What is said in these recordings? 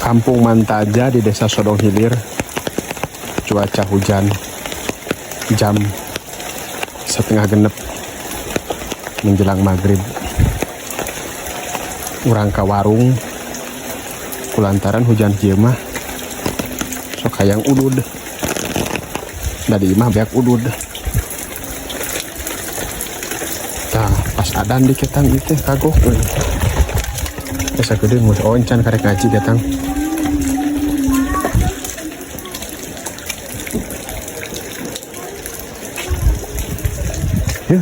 Kampung Mantaja di Desa Sodong Hilir. Cuaca hujan jam 5.30 menjelang maghrib. Urang ka warung kulantaran hujan kieu mah sok hayang udud. Da di imah beak udud. Tah, pas adan di ketang ieu teh kagok euy. Geus sakedeung geus oncan karek ngaji ketang. Ya,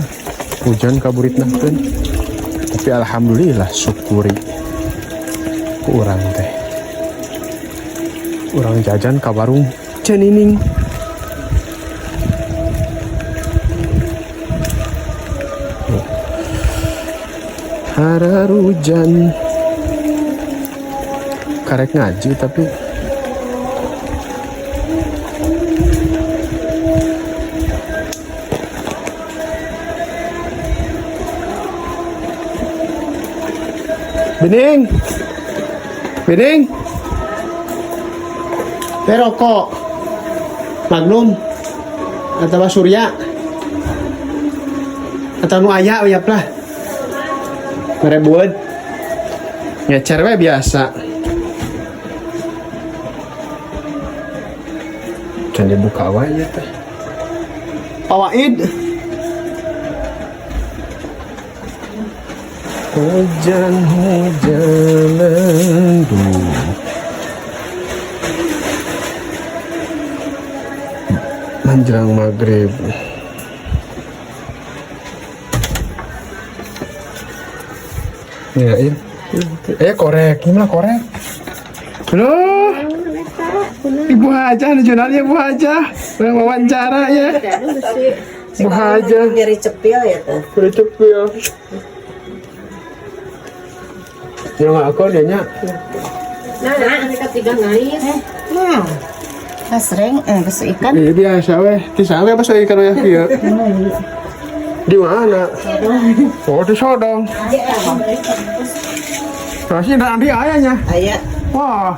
hujan kaburitna keun. Tapi alhamdulillah, syukuri ku urang teh. Urang jajan ka warung Cenining. Tuh. Hararujan. Karek ngaji, tapi Bening. Bening. Teh rokok. Magnum atau Surya atau nu aya uyap lah. Merebuan. Ngecer we biasa. Can dibuka wae ya teh. Pawaid. Hujan-hujanan duh. Menjelang maghrib. Ya, iya. Eh, korek, gimana korek? Loh, Ibu Hajah, jurnalnya Ibu Hajah. Orang wawancara ya. Bu Hajah. Nyeri cepil ya tuh. Udah cepil. Ya nggak aku dia nya. Nah, mereka tiga ngais. Nah. Kasreng, bakso ikan. Iya biasa weh. Di sana apa saya ikan ya? Iya. Di mana? Oh, di Sodong. Terus ini nanti ayahnya. Aya. Wah,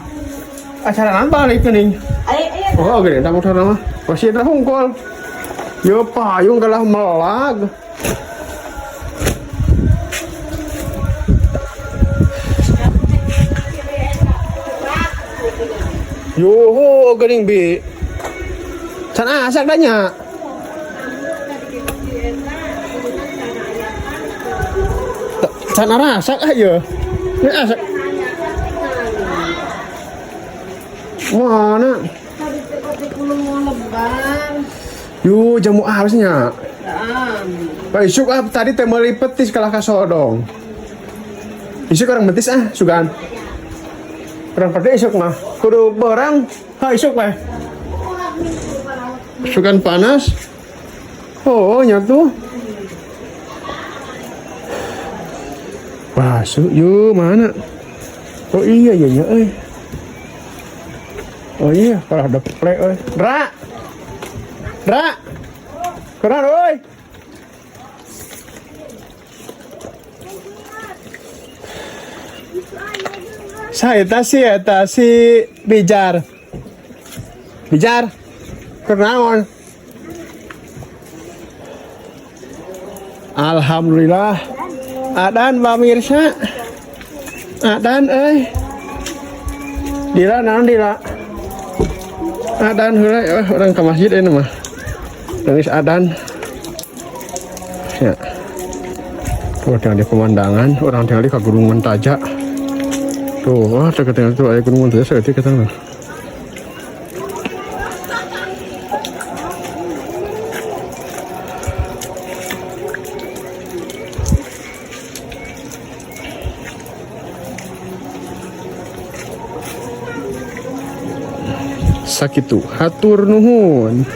acara nambah itu nih. Aya, aya. Oh, gede, tak motor nama. Pasti ada hungkul. Yo payung kalah melag. Yo, geuning bi. Can asak dah nya. Can arasak ah ye. Ini asak. Mana? Yo, jamu harusnya. Pak isuk ah tadi teh meuli petis kalah ka Sodong. Isuk orang betis ah, sugan. Orang petis isuk mah. Kudu berang, ha isuk weh. Sugan panas. Oh, nyatu. Wah, su, yuk mana? Oh iya iya iya euy. Oh iya, kalau ada plek euy. Ra. Ra. Kurang euy. Saya si eta si Bijar. Bijar. Kunaon? Alhamdulillah. Adan pamirsa. Adan euy. Dila naon dila? Adan heula urang ka masjid ini mah. Nangis adan. Ya. Tuh tinggal di pemandangan, orang tinggal di Gunung Mentaja. Tuh, wah dekat tuh aya Gunung Mentaja saeutik kita mah. Sakitu hatur nuhun.